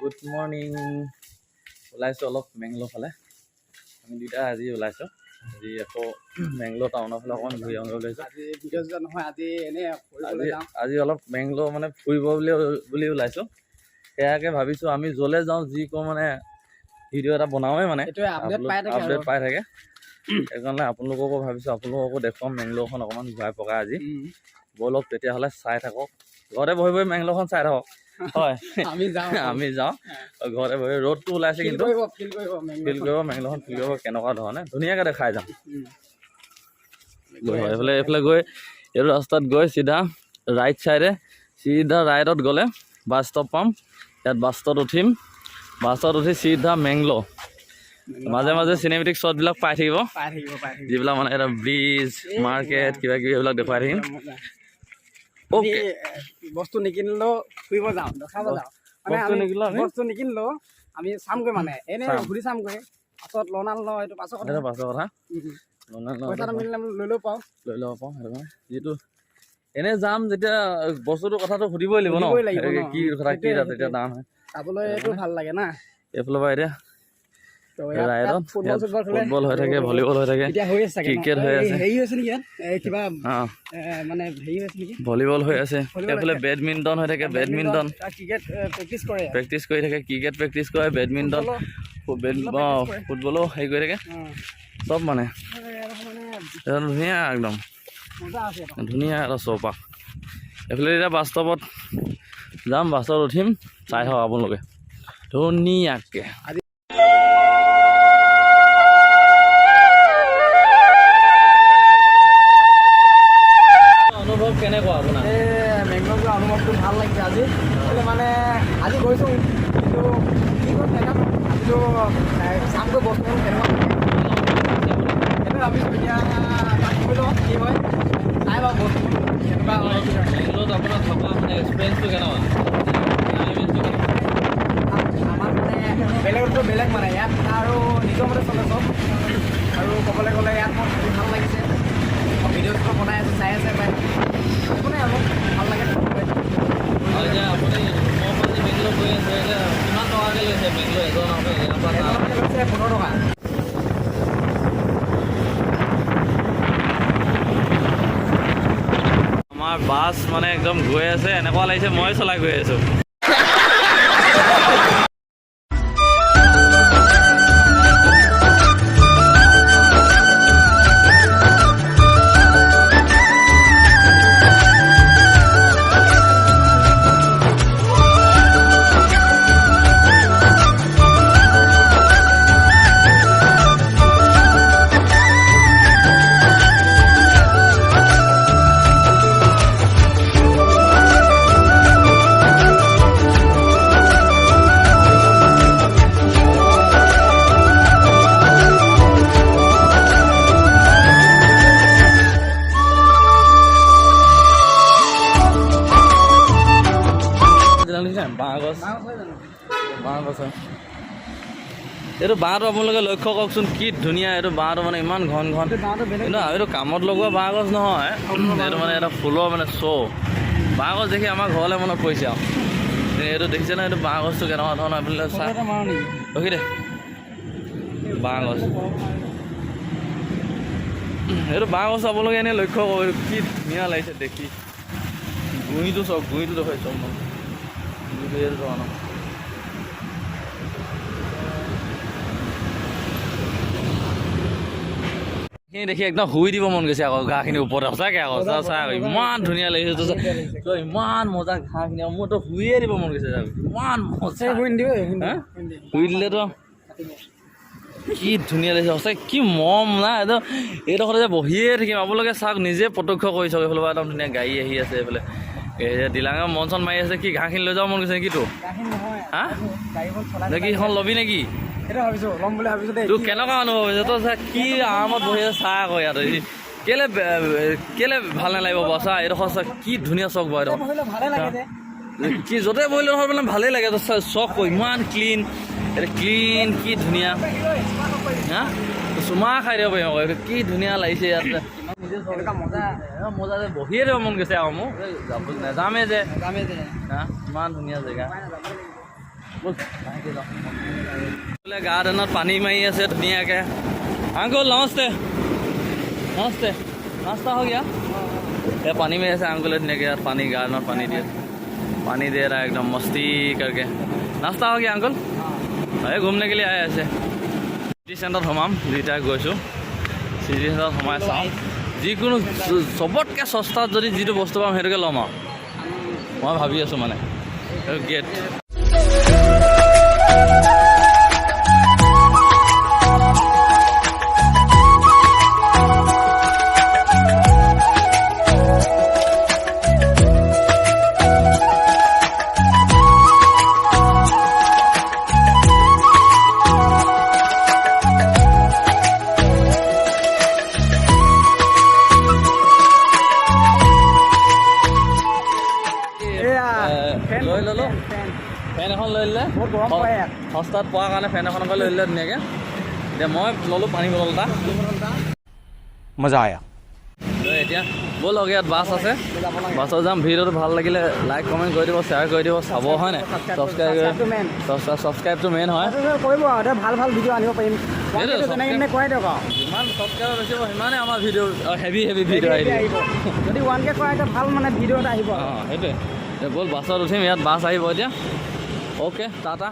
Good morning. ওলাইছোঁ অলপ মেংগলোৰ ফালে। আমি দুইটা আজি ওলাইছোঁ। আজি আকৌ মেংগলোৰ টাউনৰ ফালে অকণমান ঘূৰি আহোঁগৈ বুলি ভাবিছোঁ। আজি ভিডিঅ' চিডিঅ' নহয়, আজি এনেই ফুৰিবলৈ আজি যাওঁ। আজি অলপ মেংগলোৰ মানে ফুৰিব বুলি বুলি ওলাইছোঁ। সেয়াকে ভাবিছোঁ, আমি য'লৈ যাওঁ, যি কওঁ, মানে ভিডিঅ' এটা বনাওঁৱেই মানে। সেইটোৱে আপডেট পাই থাকে আৰু। আপডেট পাই থাকে। সেইকাৰণে আপোনালোককো ভাবিছোঁ, আপোনালোককো দেখুৱাম মেংগলোৰখন অকণমান ঘূৰাই পকাই আজি। ব'লক তেতিয়াহ'লে, চাই থাকক। ঘৰতে বহি বহি মেংগলোৰখন চাই থাকক। হয়। আমি যাওঁ। আমি যাওঁ ঘৰতে বহি। ৰ'দটো ওলাইছে। ফিল কিন্তু কৰিব, ফিল কৰিব। ফিল কৰিব, মেংগলোৰখন ফিল কৰিব। কেনেকুৱা ধৰণে ধুনীয়াকৈ দেখাই যাম। গৈ এইফালে এইফালে গৈ, এইটো ৰাস্তাত গৈ চিধা ৰাইট চাইডে, চিধা ৰাইটত গ'লে বাছ ষ্টপ পাম। ইয়াত বাছত উঠিম। বাছত উঠি চিধা মেংগলোৰ। মাজে মাজে চিনেমেটিক শ্বটবিলাক পাই থাকিব। পাই থাকিব, পাই থাকিব। যিবিলাক মানে এটা ব্ৰিজ, মাৰ্কেট, কিবা কিবি এইবিলাক দেখুৱাই থাকিম। মজা। অ'কে। আমি, বস্তু নিকিনিলেও ফুৰিব যাওঁ, দেখাব যাওঁ মানে। বস্তু আমি নিকিনিলেও আমি বস্তু নিকিনিলেও আমি চামগৈ, মানে এনেই চাম। ঘূৰি চামগৈ। পাছত লওঁ নলওঁ সেইটো পাছৰ কথা। সেইটো পাছৰ কথা। পইচাটো মিলিলে আমি লৈ ল'ব পাৰোঁ। লৈ ল'ব পাৰোঁ। সেইটো কাৰণে যিটো এনে যাম যেতিয়া, বস্তুটোৰ কথাটো সুধিবই লাগিব ন। সুধিবই লাগিব ন। কি কথা, কি সেইটোৱে, তাত তেতিয়া সেইটোৱে। দাম হয়। চাবলৈতো ভাল লাগে না। এইফালৰ পৰা এতিয়া তো ইয়াত ৰাইডত ফুটবল ইয়াত চুটবল খেলে। ফুটবল হৈ থাকে, ভলীবল হৈ থাকে। এতিয়া হৈ আছে চাগে ন? ক্ৰিকেট হৈ এই আছে। হেৰি হৈছে নেকি ইয়াত? এই কিবা মানে হেৰি হৈছে নেকি? ভলীবল হৈ আছে। ভলীবল এইফালে আছে। বেডমিণ্টন হৈ থাকে, বেডমিণ্টন। ক্ৰিকেট প্ৰেক্টিচ কৰে ইয়াত। প্ৰেক্টিচ কৰি থাকে, ক্ৰিকেট প্ৰেক্টিচ কৰে, বেডমিণ্টন। ফুটবলো অঁ, practice কৰে। ফুটবলো হেৰি কৰি থাকে। চব মানে এই মানে এইখন ধুনীয়া একদম। মজা আছে এইখন। ধুনীয়া এটা চৌপাশ। এইফালে এতিয়া বাছ ষ্টপত যাম, বাছত উঠিম। চাই থাকক আপোনালোকে ধুনীয়াকৈ। অনুভৱ কেনেকুৱা আপোনাৰ? এই মেংগলোৰ যোৱা অনুভৱটো ভাল লাগিছে আজি। কেলে মানে আজি গৈছোঁ, কিন্তু কি কৰিম নাজানো। আজিতো চামগৈ বস্তুবোৰ কেনেকুৱা থাকে, সেইটো ভাবিছোঁ। এতিয়া তাত গৈ লওঁ, কি হয় চাই বাৰু বস্তুবোৰ কেনেকুৱা হয়, কি হয়। বেংগলোৰত আপোনাৰ থকা মানে এক্সপিৰিয়েঞ্চটো কেনেকুৱা? আমাৰ মানে বেলেগতকৈ বেলেগ, মানে ইয়াত আৰু নিজৰ মতে চলে চব। আৰু ক'বলৈ গ'লে ইয়াত মোৰ থাকি ভাল লাগিছে। ভিডিঅ' চিডিঅ' বনাই আছোঁ, চাই আছে পাই। একো নাই, অলপ ভাল লাগে থাকিবলৈ। আৰু এতিয়া আপুনি ৰুমৰ পৰা যে বেংগলোৰ গৈ আছে, এতিয়া কিমান টকাকৈ লৈছে বেংগলোৰ এজন আপুনি ইয়াৰ পৰা তাত? এজনকে লৈছে 15 টকা। আমাৰ বাছ মানে একদম গৈ আছে, এনেকুৱা লাগিছে মই চলাই গৈ আছোঁ। বাঁহ গছ, বাঁহ গছ হয় এইটো। বাঁহটো আপোনালোকে লক্ষ্য কৰকচোন, কি ধুনীয়া এইটো বাঁহটো, মানে ইমান ঘন ঘন। বাঁহটো বেলেগ। কিন্তু এইটো কামত লগোৱা বাঁহ গছ নহয়, এইটো মানে এটা ফুলৰ মানে শ্ব'। বাঁহ গছ দেখি আমাৰ ঘৰলৈ মনত পৰিছে। আৰু এইটো দেখিছে নহয়, এইটো বাঁহ গছটো কেনেকুৱা ধৰণৰ, আপোনালোকে চাই এটা মাৰো নেকি? ৰখি দে। বাঁহ গছ এইটো, বাঁহ গছ আপোনালোকে এনেই লক্ষ্য কৰিব, কি ধুনীয়া লাগিছে দেখি। গুৰিটো চাওক, গুৰিটো দেখুৱাই চাওক মানে গুৰিটো এইটো চোৱা ন। খিনি দেখি একদম শুই দিব মন গৈছে আকৌ ঘাঁহখিনিৰ ওপৰত। সঁচাকে আকৌ চা, চা আকৌ, ইমান ধুনীয়া লাগিছে তো। চা, ইমান মজা ঘাঁহখিনি। আকৌ মোৰতো শুইয়ে দিব মন গৈছে, ইমান মজা। শুই নিদিব। হা? শুই দিলেতো কি ধুনীয়া লাগিছে সঁচাকে, কি মৰম না একদম। এইডোখৰতে যে বহিয়ে থাকিম। আপোনালোকে চাওক, নিজে প্ৰত্যক্ষ কৰি চাওক। এইফালৰ পৰা একদম ধুনীয়া গাড়ী আহি আছে। এইফালে এই দিলাঙে মন চন মাৰি আছে। কি ঘাঁহখিনি লৈ যাব মন গৈছে নেকি তোৰ? গাড়ীখন নহয়। হা? গাড়ীখন চলাই নেকি সেইখন ল'বি নেকি? সেইটো ভাবিছোঁ, ল'ম বুলি ভাবিছোঁ দেই। তোৰ কেনেকুৱা অনুভৱ হৈছে? তই চা, কি আৰামত বহি আছে চা আকৌ ইয়াত। এই কেলে কেলে ভাল নালাগিব বাৰু? চা, এইডোখৰ চা, কি ধুনীয়া চক বাৰু এইডোখৰ। বহিলে ভালে লাগে যে। কি য'তে বহিলে নহয় মানে ভালেই লাগে। তই চা, চক ইমান ক্লিন, এইটো ক্লিন, কি ধুনীয়া। হা, চুমা খাই দিব পাৰিম আকৌ। এইটো কি ধুনীয়া লাগিছে ইয়াত। এনেকুৱা মজা। মজা যে বহিয়ে দিব মন গৈছে আকৌ মোৰ। এই যাব নাযামেই যে। যামেই যে। হা, ইমান ধুনীয়া জেগা। উপায় নাই, যাবই লাগিব। ব'ল, লাহেকৈ যাওঁ। বোলে গাৰ্ডেনত পানী মাৰি আছে ধুনীয়াকৈ। আংকুল, नमस्ते, नमस्ते। नाश्ता हो गया? ये पानी में ऐसे अंकुल धुनीयाকৈ यार पानी, गार्डन पानी दिए, पानी दे रहा है एकदम मस्ती करके। नाश्ता हो गया अंकुल? अरे, घूमने के लिए आए ऐसे। চিটি চেণ্টাৰত সোমাম, দুইটাই গৈছোঁ। চিটি চেণ্টাৰত সোমাই চাওঁ, যিকোনো চবতকৈ সস্তাত যদি যিটো বস্তু পাম, সেইটোকে ল'ম আৰু মই ভাবি আছোঁ মানে গেট। এয়া ফেন। লৈ ল'লোঁ। ফেন। ফেন এখন লৈ ল'লে। বহুত গৰম পৰে ইয়াত। সস্তাত পোৱাৰ কাৰণে ফেন এখনকে লৈ ল'লে ধুনীয়াকৈ। এতিয়া মই ল'লোঁ পানী বটল এটা। मज़ा आया। লৈ এতিয়া ব'লক, ইয়াত বাছ আছে। যাব লাগে। বাছত যাম। ভিডিঅ'টো ভাল লাগিলে লাইক, কমেণ্ট কৰি দিব, শ্বেয়াৰ কৰি দিব, চাব, হয় নাই? ছাবস্ক্ৰাইব। ছাবস্ক্ৰাইবটো মেইন। ছাবস্ক্ৰাইবটো মেইন হয়। কৰিব আৰু এতিয়া ভাল ভাল ভিডিঅ' আনিব পাৰিম। সেইটোৱে, যেনেকৈ তেনে কৰাই দিয়ক আৰু। যিমান ছাবস্ক্ৰাইবাৰ বেছি হ'ব, সিমানে আমাৰ ভিডিঅ' হেভি হেভি ভিডিঅ' আহিব। আহিব। যদি 1K কৰা, এতিয়া ভাল মানে ভিডিঅ' এটা আহিব। অঁ, সেইটোৱে। এতিয়া ব'ল, বাছত উঠিম। ইয়াত বাছ আহিব এতিয়া। অ'কে, টাটা।